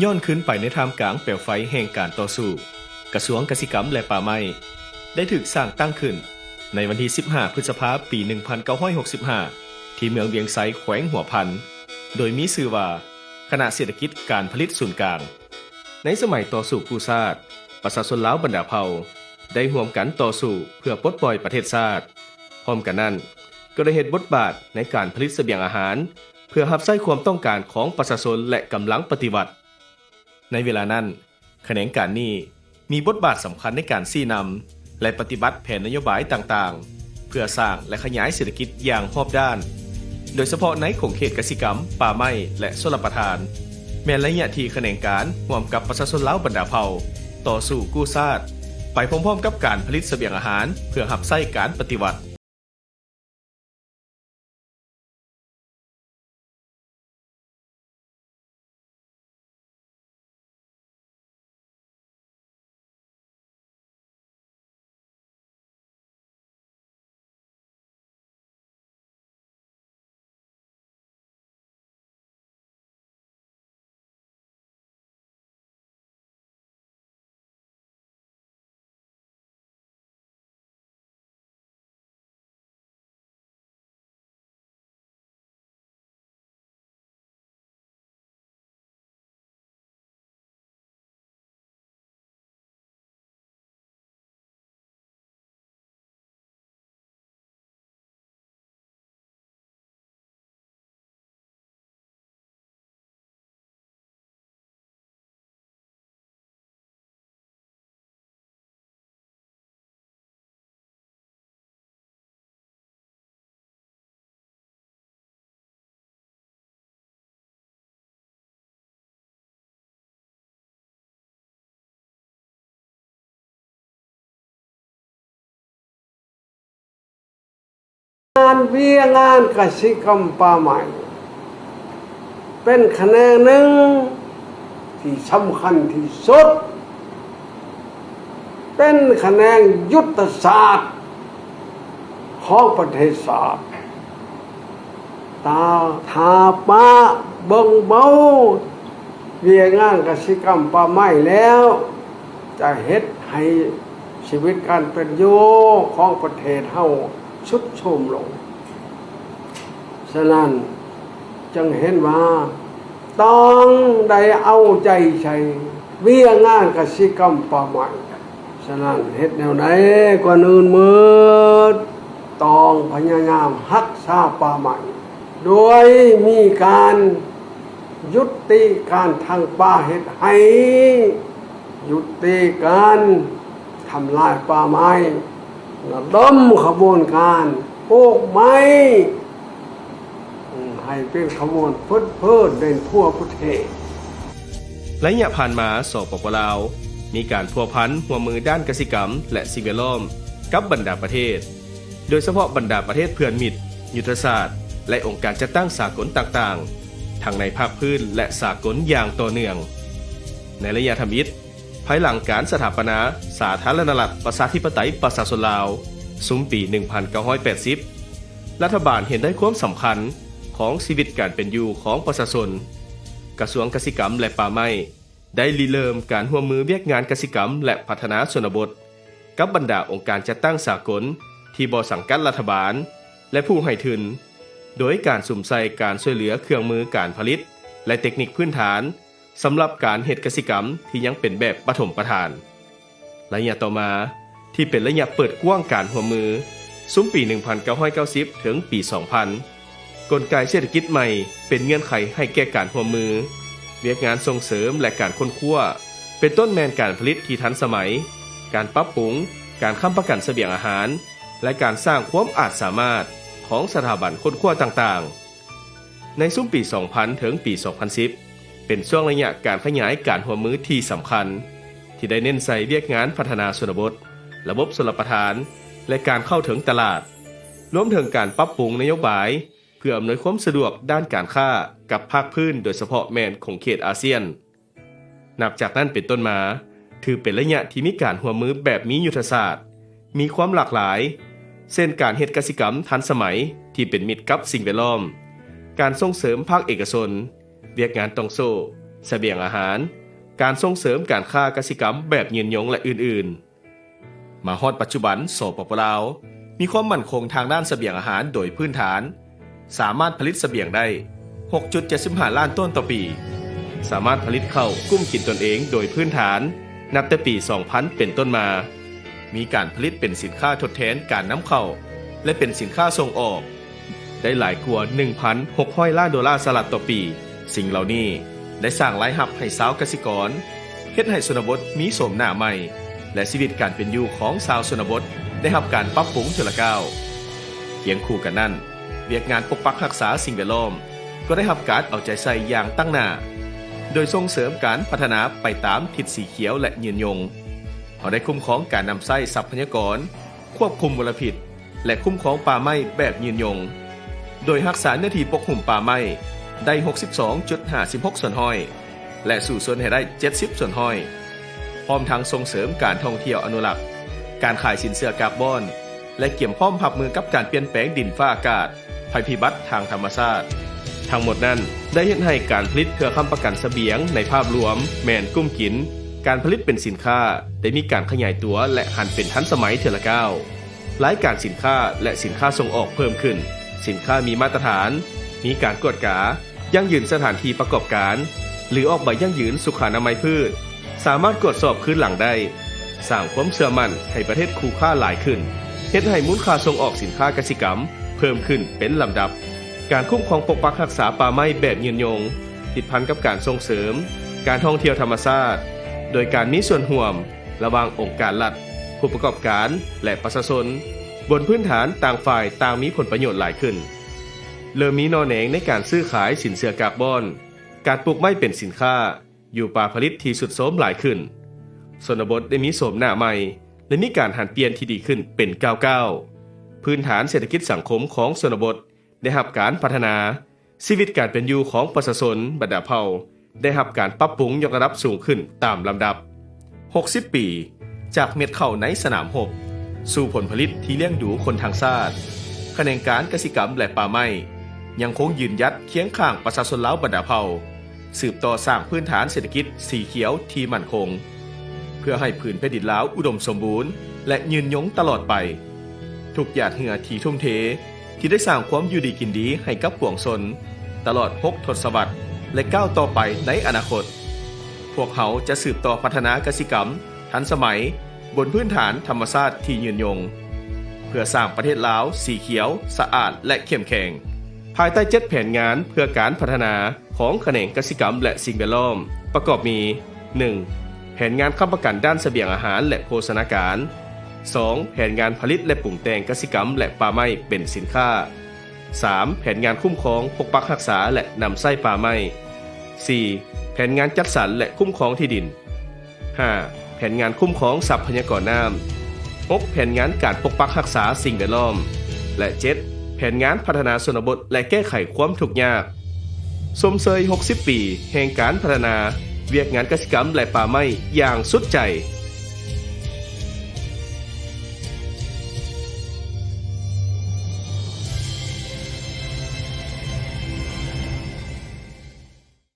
ຍ້ອນຄືນໄປໃນທ່າມກາງເປວໄຟແຫ່ງການຕໍ່ສູ້, ກະຊວງກະສິກຳ ແລະ ປ່າໄມ້ ໄດ້ຖືກສ້າງຕັ້ງຂຶ້ນໃນວັນທີສິບຫ້າ ພຶດສະພາ ປີໜຶ່ງພັນເກົ້າຮ້ອຍຫົກສິບຫ້າ ທີ່ເມືອງວຽງໄຊ ແຂວງຫົວພັນ, ໂດຍມີຊື່ວ່າ ຄະນະເສດຖະກິດການຜະລິດສູນກາງ. ໃນສະໄໝຕໍ່ສູ້ກູ້ຊາດ, ປະຊາຊົນລາວບັນດາເຜົ່າໄດ້ຮ່ວມກັນຕໍ່ສູ້ເພື່ອປົດປ່ອຍປະເທດຊາດ. ພ້ອມກັນນັ້ນ, ກໍໄດ້ເຮັດບົດບາດໃນການຜະລິດສະບຽງອາຫານ ເພື່ອຮັບໃຊ້ຄວາມຕ້ອງການຂອງປະຊາຊົນ ແລະ ກຳລັງປະຕິວັດ. ໃນເວລານັ້ນ, ຂະແໜງການນີ້ມີບົດບາດສຳຄັນໃນການຊີ້ນຳ ແລະ ປະຕິບັດແຜນນະໂຍບາຍຕ່າງໆ ເພື່ອສ້າງ ແລະ ຂະຫຍາຍເສດຖະກິດຢ່າງຮອບດ້ານ, ໂດຍສະເພາະໃນຂົງເຂດກະສິກຳ, ປ່າໄມ້ ແລະ ຊົນລະປະທານ, ແມ່ນໄລຍະທີ່ຂະແໜງການຮ່ວມກັບປະຊາຊົນລາວບັນດາເຜົ່າ ຕໍ່ສູ້ກູ້ຊາດ ໄປພ້ອມໆກັບການຜະລິດສະບຽງອາຫານ ເພື່ອຮັບໃຊ້ການປະຕິວັດ. ງານວຽກງານກະສິກຳປ່າໄມ້ ເປັນຂະແໜງໜຶ່ງທີ່ສຳຄັນທີ່ສຸດ, ເປັນຂະແໜງຍຸດທະສາດຂອງປະເທດຊາດ. ຖ້າ ຖ້າປະເບິ່ງເບົາວຽກງານກະສິກຳປ່າໄມ້ແລ້ວ ຈະເຮັດໃຫ້ຊີວິດການເປັນຢູ່ຂອງປະເທດເຮົາຊຸດໂຊມລົງ. ສະນັ້ນ ຈຶ່ງເຫັນວ່າຕ້ອງໄດ້ເອົາໃຈໃສ່ວຽກງານກະສິກຳປ່າໄມ້. ສະນັ້ນ ເຮັດແນວໃດ ກ່ອນອື່ນໝົດ ຕ້ອງພະຍາຍາມຮັກສາປ່າໄມ້ ໂດຍມີການຍຸຕິການຖາງປ່າເຮັດໄຮ່, ຍຸຕິການທຳລາຍປ່າໄມ້, ລະດົມຂະບວນການປູກໄມ້ ໃຫ້ເປັນຂະບວນເພີດເພີນໄດ້ທົ່ວປະເທດ. ໄລຍະຜ່ານມາ ສປປ ລາວ ມີການພົວພັນຮ່ວມມືດ້ານກະສິກຳ ແລະ ສິ່ງແວດລ້ອມ ກັບບັນດາປະເທດ, ໂດຍສະເພາະບັນດາປະເທດເພື່ອນມິດ, ຍຸດທະສາດ ແລະ ອົງການຈັດຕັ້ງສາກົນຕ່າງໆ ທັງໃນພາກພື້ນ ແລະ ສາກົນຢ່າງຕໍ່ເນື່ອງ. ໃນໄລຍະທຳອິດ, ພາຍຫຼັງການສະຖາປະນາສາທາລະນະລັດ ປະຊາທິປະໄຕ ປະຊາຊົນລາວ ຊຸມປີໜຶ່ງພັນເກົ້າຮ້ອຍແປດສິບ ລັດຖະບານເຫັນໄດ້ຄວາມສຳຄັນຂອງຊີວິດການເປັນຢູ່ຂອງປະຊາຊົນ. ກະຊວງກະສິກຳ ແລະ ປ່າໄມ້ ໄດ້ລິເລີ່ມການຮ່ວມມືວຽກງານກະສິກຳ ແລະ ພັດທະນາຊົນນະບົດ ກັບບັນດາອົງການຈັດຕັ້ງສາກົນທີ່ບໍ່ສັງກັດລັດຖະບານ ແລະ ຜູ້ໃຫ້ທຶນ, ໂດຍການສຸມໃສ່ການຊ່ວຍເຫຼືອເຄື່ອງມືການຜະລິດ ແລະ ເຕັກນິກພື້ນຖານ ສຳລັບການເຮັດກະສິກຳທີ່ຍັງເປັນແບບປະຖົມປະຖານ. ໄລຍະຕໍ່ມາ ທີ່ເປັນໄລຍະເປີດກວ້າງການຮ່ວມມື ຊຸມປີໜຶ່ງພັນເກົ້າຮ້ອຍເກົ້າສິບ ເຖິງປີສອງພັນ ກົນໄກເສດຖະກິດໃໝ່ເປັນເງື່ອນໄຂໃຫ້ແກ່ການຮ່ວມມື, ວຽກງານສົ່ງເສີມ ແລະ ການຄົ້ນຄວ້າ ເປັນຕົ້ນແມ່ນການຜະລິດທີ່ທັນສະໄໝ, ການປັບປຸງ, ການຄ້ຳປະກັນສະບຽງອາຫານ ແລະ ການສ້າງຄວາມອາດສາມາດຂອງສະຖາບັນຄົ້ນຄວ້າຕ່າງໆ. ໃນຊຸມປີສອງພັນ ເຖິງປີສອງພັນສິບ ເປັນຊ່ວງໄລຍະການຂະຫຍາຍການຮ່ວມມືທີ່ສຳຄັນ ທີ່ໄດ້ເນັ້ນໃສ່ວຽກງານພັດທະນາຊົນນະບົດ, ລະບົບຊົນລະປະທານ ແລະ ການເຂົ້າເຖິງຕະຫຼາດ, ລວມເຖິງການປັບປຸງນະໂຍບາຍເພື່ອອຳນວຍຄວາມສະດວກດ້ານການຄ້າກັບພາກພື້ນ ໂດຍສະເພາະແມ່ນຂົງເຂດອາຊຽນ. ນັບຈາກນັ້ນເປັນຕົ້ນມາ, ຖືເປັນໄລຍະທີ່ມີການຮ່ວມມືແບບມີຍຸດທະສາດ, ມີຄວາມຫຼາກຫຼາຍ, ເຊັ່ນ ການເຮັດກະສິກຳທັນສະໄໝທີ່ເປັນມິດກັບສິ່ງແວດລ້ອມ, ການສົ່ງເສີມພາກເອກະຊົນ, ວຽກງານຕ່ອງໂສ້, ສະບຽງອາຫານ, ການສົ່ງເສີມການຄ້າກະສິກຳແບບຍືນຍົງ ແລະ ອື່ນໆ. ມາຮອດປັດຈຸບັນ, ສປປ ລາວ ມີຄວາມໝັ້ນຄົງທາງດ້ານສະບຽງອາຫານໂດຍພື້ນຖານ ສາມາດຜະລິດສະບຽງໄດ້ ຫົກຈຸດເຈັດສິບຫ້າລ້ານໂຕນຕໍ່ປີ, ສາມາດຜະລິດເຂົ້າກຸ້ມກິນຕົນເອງໂດຍພື້ນຖານ ນັບແຕ່ປີ ສອງພັນ ເປັນຕົ້ນມາ, ມີການຜະລິດເປັນສິນຄ້າທົດແທນການນຳເຂົ້າ ແລະ ເປັນສິນຄ້າສົ່ງອອກ ໄດ້ຫຼາຍກວ່າ ໜຶ່ງພັນຫົກຮ້ອຍລ້ານໂດລາສະຫະລັດຕໍ່ປີ. ສິ່ງເຫຼົ່ານີ້ໄດ້ສ້າງລາຍຮັບໃຫ້ຊາວກະສິກອນ, ເຮັດໃຫ້ຊົນນະບົດມີໂສມໜ້າໃໝ່ ແລະ ຊີວິດການເປັນຢູ່ຂອງຊາວຊົນນະບົດໄດ້ຮັບການປັບປຸງເທື່ອລະກ້າວ. ຄຽງຄູ່ກັນນັ້ນ, ວຽກງານປົກປັກຮັກສາສິ່ງແວດລ້ອມກໍໄດ້ຮັບການເອົາໃຈໃສ່ຢ່າງຕັ້ງໜ້າ, ໂດຍສົ່ງເສີມການພັດທະນາໄປຕາມທິດສີຂຽວ ແລະ ຍືນຍົງ. ເຮົາໄດ້ຄຸ້ມຄອງການນຳໃຊ້ຊັບພະຍາກອນ, ຄວບຄຸມມົນລະພິດ ແລະ ຄຸ້ມຄອງປ່າໄມ້ແບບຍືນຍົງ, ໂດຍຮັກສາເນື້ອທີ່ປົກຫຸ້ມປ່າໄມ້ໄດ້ ຫົກສິບສອງຈຸດຫ້າສິບຫົກສ່ວນຮ້ອຍ ແລະ ສູ້ຊົນໃຫ້ໄດ້ ເຈັດສິບສ່ວນຮ້ອຍ, ພ້ອມທັງສົ່ງເສີມການທ່ອງທ່ຽວອະນຸລັກ, ການຂາຍສິນເຊື່ອກາບອນ ແລະ ກຽມພ້ອມຮັບມືກັບການປ່ຽນແປງດິນຟ້າອາກາດ, ໄພພິບັດທາງທຳມະຊາດ. ທັງໝົດນັ້ນໄດ້ເຮັດໃຫ້ການຜະລິດເພື່ອຄ້ຳປະກັນສະບຽງໃນພາບລວມແມ່ນກຸ້ມກິນ, ການຜະລິດເປັນສິນຄ້າໄດ້ມີການຂະຫຍາຍຕົວ ແລະ ຫັນເປັນທັນສະໄໝເທື່ອລະກ້າວ. ລາຍການສິນຄ້າ ແລະ ສິນຄ້າສົ່ງອອກເພີ່ມຂຶ້ນ, ສິນຄ້າມີມາດຕະຖານ, ມີການກວດກາ, ຢັ້ງຢືນສະຖານທີ່ປະກອບການ ຫຼື ອອກໃບຢັ້ງຢືນສຸຂານາໄມພືດ, ສາມາດກວດສອບຄືນຫຼັງໄດ້, ສ້າງຄວາມເຊື່ອໝັ້ນໃຫ້ປະເທດຄູ່ຄ້າຫຼາຍຂຶ້ນ, ເຮັດໃຫ້ມູນຄ່າສົ່ງອອກສິນຄ້າກະສິກຳເພີ່ມຂຶ້ນເປັນລຳດັບ. ການຄຸ້ມຄອງປົກປັກຮັກສາປ່າໄມ້ແບບຍືນຍົງ ຕິດພັນກັບການສົ່ງເສີມການທ່ອງທ່ຽວທຳມະຊາດ ໂດຍການມີສ່ວນຮ່ວມ ລະຫວ່າງອົງການລັດ, ຜູ້ປະກອບການ ແລະ ປະຊາຊົນ, ບົນພື້ນຖານຕ່າງຝ່າຍຕ່າງມີຜົນປະໂຫຍດຫຼາຍຂຶ້ນ. ເລີ່ມມີໜໍ່ແໜງໃນການຊື້ຂາຍສິນເຊື່ອກາບອນ, ການປູກໄມ້ເປັນສິນຄ້າ, ຢູ່ປ່າຜະລິດທີ່ຊຸດໂຊມຫຼາຍຂຶ້ນ. ຊົນນະບົດໄດ້ມີໂສມໜ້າໃໝ່ ແລະ ມີການຫັນປ່ຽນທີ່ດີຂຶ້ນເປັນກ້າວໆ. ພື້ນຖານເສດຖະກິດສັງຄົມຂອງຊົນນະບົດ ໄດ້ຮັບການພັດທະນາ, ຊີວິດການເປັນຢູ່ຂອງປະຊາຊົນບັນດາເຜົ່າໄດ້ຮັບການປັບປຸງຍົກລະດັບສູງຂຶ້ນຕາມລຳດັບ. ຫົກສິບປີ ຈາກເມັດເຂົ້າໃນສະໜາມຮົບ ສູ່ຜົນຜະລິດທີ່ລ້ຽງດູຄົນທັງຊາດ, ຂະແໜງການກະສິກຳ ແລະ ປ່າໄມ້ ຍັງຄົງຢືນຢັດຄຽງຂ້າງປະຊາຊົນລາວບັນດາເຜົ່າ, ສືບຕໍ່ສ້າງພື້ນຖານເສດຖະກິດສີຂຽວທີ່ໝັ້ນຄົງ ເພື່ອໃຫ້ຜືນແຜ່ນດິນລາວອຸດົມສົມບູນ ແລະ ຍືນຍົງຕະຫຼອດໄປ. ທຸກຫຍາດເຫື່ອທີ່ທຸ່ມເທ ທີ່ໄດ້ສ້າງຄວາມຢູ່ດີກິນດີໃຫ້ກັບປວງຊົນ ຕະຫຼອດຫົກທົດສະວັດ ແລະ ກ້າວຕໍ່ໄປໃນອະນາຄົດ. ພວກເຮົາຈະສືບຕໍ່ພັດທະນາກະສິກຳທັນສະໄໝ ບົນພື້ນຖານທຳມະຊາດທີ່ຍືນຍົງ, ເພື່ອສ້າງປະເທດລາວສີຂຽວ, ສະອາດ ແລະ ເຂັ້ມແຂງ. ພາຍໃຕ້ເຈັດແຜນງານເພື່ອການພັດທະນາຂອງຂະແໜງກະສິກຳ ແລະ ສິ່ງແວດລ້ອມ ປະກອບມີ ໜຶ່ງ ແຜນງານຄ້ຳປະກັນດ້ານສະບຽງອາຫານ ແລະ ໂພຊະນາການ, ສອງ ແຜນງານຜະລິດ ແລະ ປຸງແຕ່ງກະສິກຳ ແລະ ປ່າໄມ້ເປັນສິນຄ້າ, ສາມ ແຜນງານຄຸ້ມຄອງ, ປົກປັກຮັກສາ ແລະ ນຳໃຊ້ປ່າໄມ້, ສີ່ ແຜນງານຈັດສັນ ແລະ ຄຸ້ມຄອງທີ່ດິນ, ຫ້າ ແຜນງານຄຸ້ມຄອງຊັບພະຍາກອນນ້ຳ, ຫົກ ແຜນງານການປົກປັກຮັກສາສິ່ງແວດລ້ອມ ແລະ ເຈັດ ແຜນງານພັດທະນາຊົນນະບົດ ແລະ ແກ້ໄຂຄວາມທຸກຍາກ. ຊົມເຊີຍຫົກສິບປີແຫ່ງການພັດທະນາວຽກງານກະສິກຳ ແລະ ປ່າໄມ້ຢ່າງສຸດໃຈ.